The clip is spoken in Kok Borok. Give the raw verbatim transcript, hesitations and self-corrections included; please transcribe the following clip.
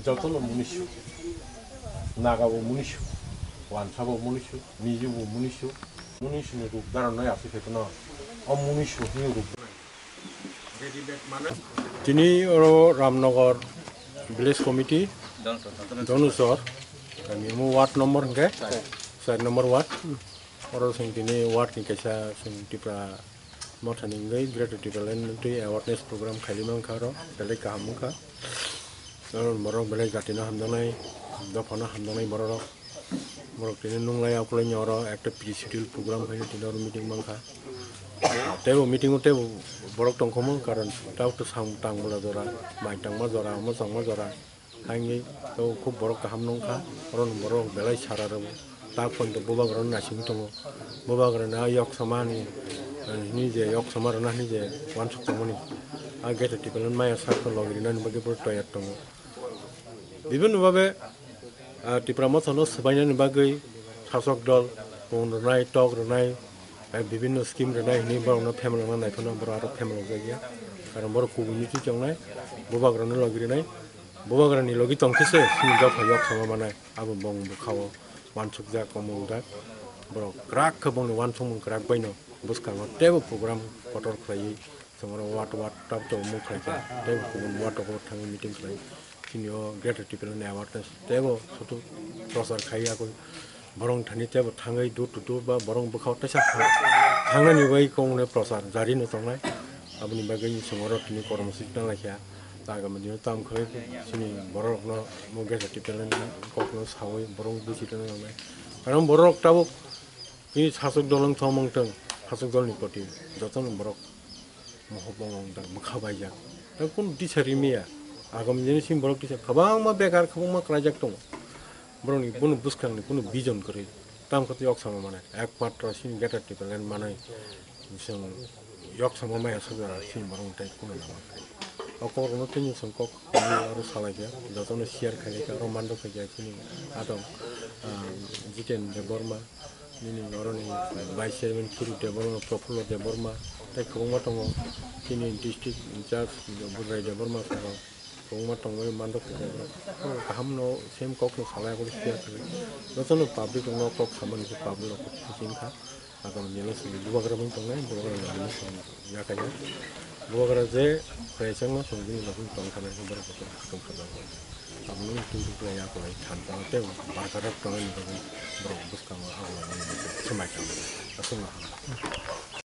Jotono munisu, Naga bo munisu, Wansa bo munisu, Mizo bo munisu, munisu ni ruk daron noi aswk khe no, o munisu ni ruk. Tini oro Ramnagar Village Committee, Donusor, kami omo ward number hwnkhe, side number ward. Oro chwng tini ward ni kaisa chwng Tipra Motha ni wngwi Greater Tipraland twi awareness program khailwi mankha oro, belai kaham wngkha. Oro borok belai jatino hamjaknai, dophano hamjaknai borok rok. Borok tini nunglai akwlai ni oro ekta pre schedule program khaino tini oro meeting mankha. Teibo meeting o teibo borok tongkhomo karon tabuk to sam tang bwla jora, mai tangma jora, omo changma jora. Haini to khub borok kaham nungkha, oro ni borok belai sara rw tak poito bubagra no naisingwi tongo. Bubagra ni a yok sama ni, eh, hini je yok sama rwna hini je wansuk tongmani. A Greater Tipraland maya sak no logi rinani bagwi borok toyar tongo. Bibinno babe, ah, Tipra Motha no swbainani bagwi sasok dol, pung rwnai, tok rwnai, eh, bibinno scheme rwnai hini borok no phemal rwna naiphano borok aro phemal rwjak ya. Karon borok kubui ni twi tongnai, bubagra no logi rinai. Bubagrani logi tongkhe se chini dopha yok sama manai, abo bong bwkhao wansukjak, omung jak. Borok kwrak khe bongni wansukmung kwrak baino bwskango teibo program kotor khlaiwi chwng oro ward ward tab tab mung khlaikha, teibo kubun ward rogo thangwi meeting khlai. Chini o Greater Tipraland ni awareness teibo sutu prochar khai ya koi. Borok thani teibo thangwi door to door ba borok bwkhao teisa ha-, thangnani bai kok hwnwi prochar jari no tongnai. Aboni bagwi chwng oro tini kormo swijna laikha. Agami dino tamo khlai chini borok rokno mo Greater Tipraland ni kok no sawi borok buchi rwna nangnai. Karon borok tabuk tini sasok dol wng thong mung tong, sasok dol ni koti jotono borok mohobong wng tong bwkha baijak. Tei kunu tisa rimiya. Agami dino chini borok tisa kwbangma bekar kwbangma kwlaijak tongo. Borokni bono bwskangni kunu vision kwrwi. Tamo khe tei yok sama manai. Ekmatro chini Greater Tipraland manai. Chwng yok sama maya sokjak chini borokni tei kunu lama kwrwi. O kokrokno tini chwng kok aro salaikha. Jotono share khailaikha. Oro mandok khaikha chini adong, ah, Jiten Debbarma. Nini oroni Vice Chairman Khiru Debbarma, Prafullo Debbarma. Tei kwbangma tongo. Chini district in charge Budrai Debbarma saka. Kwbangma tongwi mandok khe borok. Kaham no same kok no salai, abo siya khe. Jotono public rok no kok samani khe public rok kok kuching kha. Agam nilo simi bubagra bung tongnai, bubagra nilo simi yakaya. Bubagra je khwrai changma song bini bagwi tong thangna khe borok kok khatung kha jago. Aboni twi twi khlai ya khlai than tang tei barkar rok tongnai ni bagwi borok bwskango abo swmai tang. Aswk no.